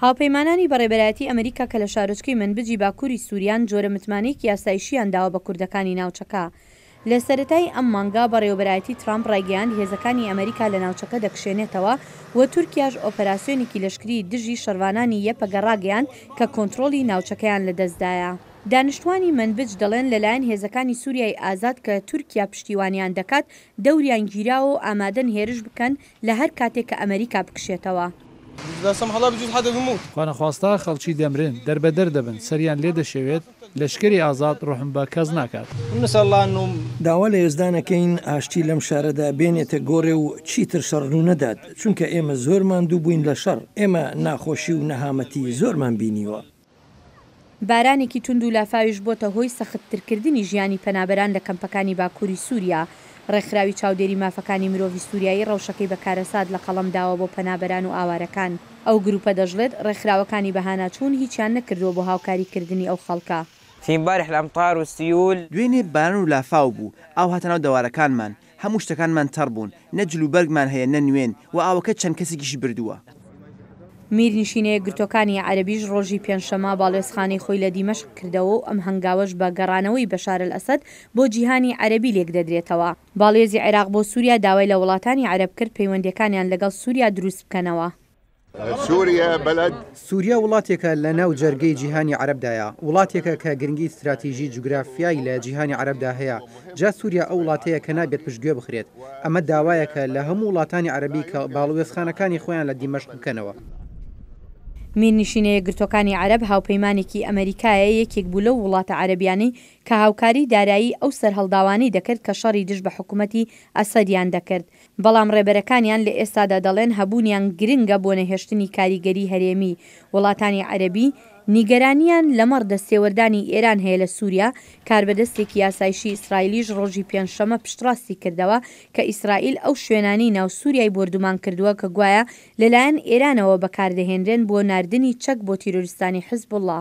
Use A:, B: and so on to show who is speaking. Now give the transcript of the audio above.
A: هاوپەیمانانی بەڕێبەرایەتی ئەمریکا کە لە شارۆچکەی مەنبجی باکووری سووریان جۆرە متمانەیەکی ئاسایشییان داوە بە کوردەکانی ناوچەکە. لە سەرەتای ئەم مانگە بەڕێوەبەرایەتی ترامپ ڕایگەیاند هێزەکانی ئەمریکا لە ناوچەکە دەکشێنێتەوە و تورکیاش ئۆپەراسیۆنێکی لەشکری دژی شەڕڤانانی یەپەگە ڕاگەیاند کە کۆنتڕۆڵی ناوچەکەیان لەدەستدایە. دانیشتوانی مەنبج دەڵێن لەلایەن هێزەکانی سوریای ئازاد کە تورکیا پشتیوانیان دەکات دەوریان گیراوە و ئامادەن هێرش بکەن لە هەر کاتێک کە ئەمریکا بکشێتەوە.
B: خوانەخواستە خەڵکی دەمرن، دەربەدەر دەبن، سەریان لێ دەشێوێت، لەشکری ئازاد ڕوحم بە کەس ناکات.
C: داوا لە یەزدان ئەکەین ئاشتی لەم شارەدا بێنێتە گۆڕێ و چیتر شەڕ ڕوونەدات، چونکە ئێمە زۆر ماندوو بووین لە شەڕ، ئێمە ناخۆشی و نەهامەتی زۆرمان بینیوە.
A: بارانێکی توند و لافاویش بۆتە هۆی سەختترکردنی ژیانی پەنابەران لە کەمپەکانی باکووری سووریا. ڕێکخراوی چاودێری مافەکانی مرۆڤی سووریایی ڕەوشەکەی بە کارەسات لە قەڵەم داوە بۆ پەنابەران و ئاوارەکان. ئەو گرووپە دەشڵێت، ڕێکخراوەکانی بەهاناچوون هیچیان نەکردووە بۆ هاوکاریکردنی ئەو خەڵکە.
D: في امبارح الامطار والسيول.
E: دوێنێ باران و لافاو بوو، ئاو هاتە ناو دەوارەکانمان، هەموو شتەکانمان تەڕ بوون، نە جلوبەرگمان هەیە نە نوێن و ئاوەکە چەند کەسێکیشی بردووە.
A: میرنشینە یەکگرتووەکانی عەرەبیش ڕۆژی پێنجشەممە باڵیۆزخانەی خۆی لە دیمەشق کردەوە و ئەم هەنگاوەش بە گەڕانەوەی بەشار ئەلئەسەد بۆ جیهانی عەرەبی لێکدەدرێتەوە. باڵیۆزی عێراق بۆ سووریا داوای لە وڵاتانی عەرەب کرد پەیوەندییەکانیان لەگەڵ سووریا دروست بکەنەوە.
F: سوریا وڵاتێکە لە ناو جەرگەی جیهانی عەرەبدایە، وڵاتێکە کە گرنگی ستراتیژی جوگرافیای لە جیهانی عەرەبدا هەیە، جا سوریا ئەو وڵاتەیە کە نابێت پشتگوێ بخرێت، ئەمە داوایەکە لە هەموو وڵاتانی عەرەبی کە باڵوێزخانەکانی خۆیان لە دیمەشق بکەنەوە.
A: میرنشینە یەکگرتووەکانی عەرەب هاوپەیمانێکی ئەمەریکایە، یەکێک بوو لەو وڵاتە عەرەبیانەی کە هاوکاری دارایی ئەو سەرهەڵداوانەی دەکرد کە شەڕی دژ بە حکومەتی ئەسەدیان دەکرد، بەڵام ڕێبەرەکانیان لە ئێستادا دەڵێن هەبوونیان گرنگە بۆ نەهێشتنی کاریگەری هەرێمی، وڵاتانی عەرەبی نیگەرانیان لەمەڕ دەستێوەردانی ئێران هەیە لە سوریا، کاربەدەستێکی ئاسایشی ئیسرائیلیش ڕۆژی پێنجشەممە پشتڕاستی کردەوە کە ئیسرائیل ئەو شوێنانەی ناو سوریای بۆردومان کردووە کە گوایە لەلایەن ئێرانەوە بەکاردەهێنرێن بۆ ناردنی چەک بۆ تیرۆریستانی حزبوڵا.